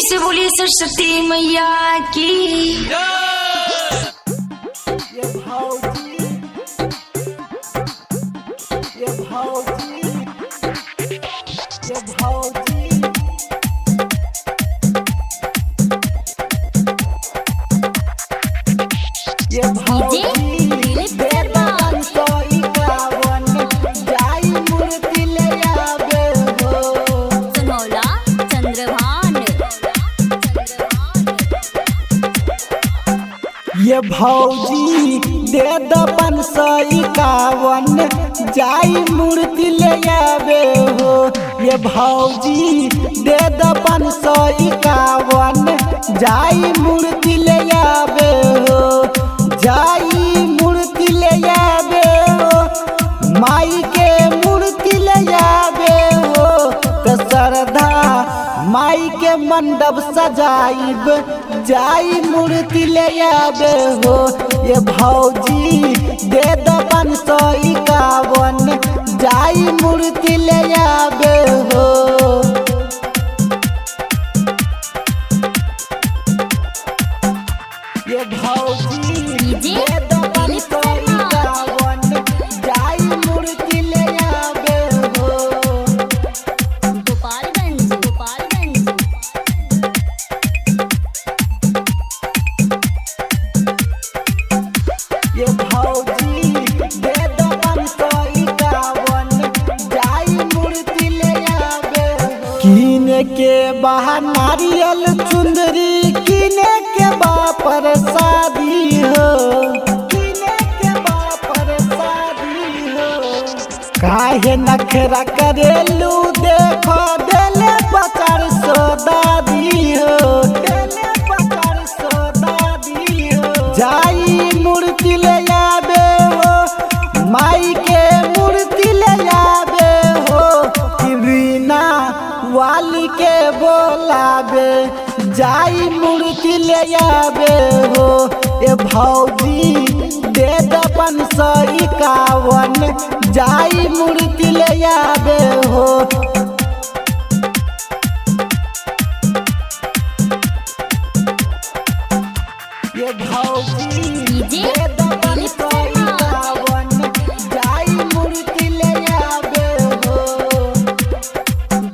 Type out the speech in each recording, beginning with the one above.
से बोलिए सरस्वती मैया की। ये भौजी, ये भौजी, ये भौजी। ये भौजी दिलीप शर्मा। 551 जाई मूर्ति ले आवे हो। सुनौला चंद्रभान। ये भौजी दे 551 जाई मूर्ति ले आवे हो। ये भौजी दे 551 जाई मूर्ति ले आवे हो। जाई मूर्ति ले आवे हो, माई के मूर्ति ले आवे हो। तो श्रद्धा माई के मंडप सजाइब जाई मूर्ति ले आवे हो। ये भौजी दे 551 जाई मूर्ति ले आवे हो। ये भौजी डीजे दे दिलीप शर्मा। 551 जाई मूर्ति ले आवे हो। गोपालगंज गोपालगंज। ये भौजी दे 551 जाई मूर्ति ले आवे हो। कीने के बाहर नारियल चुंदरी, कीने के बा प्रसादी हो। कीने के बा प्रसादी हो। काहे नखरा करेलू देखो देले पचार सौ दादी हो। देले पचार सौ दादी हो। जाई मूर्ति ले आवे हो, माई के मूर्ति ले आवे हो। कि बिना वाली के बोलावे जाई मूर्ति ले आवे हो। ए भौजी दे 551 जाई मूर्ति ले आवे हो। ये भौजी डीजे दे दिलीप शर्मा। 551 जाई मूर्ति ले आवे हो।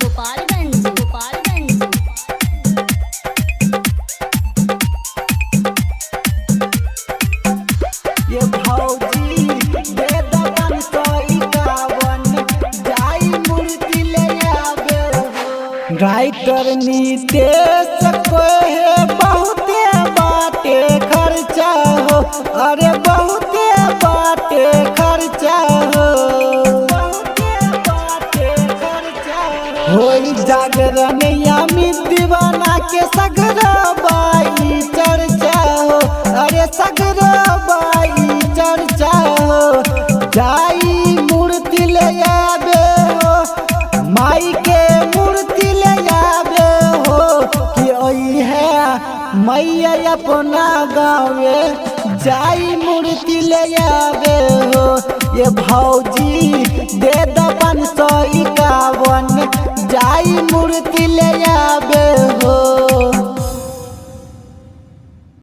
गोपालगंज गोपालगंज। ये भौजी दे 551 जाई मूर्ति ले आवे हो। राइटर नीतेश कहे बहुते बाटे खर्चा हो। अरे बहुते बाटे खर्चा हो। बहुते बाटे खर्चा हो। होई जागरण यामी दीवाना के सगरा बाई चर्चा हो। अरे सगरा बाई चर्चा हो। जाई मूर्ति ले आवे हो, माई के मूर्ति ले आवे हो। कि ओई है मैया अपना गावे जाई मूर्ति ले आवे हो। ये भौजी दे 551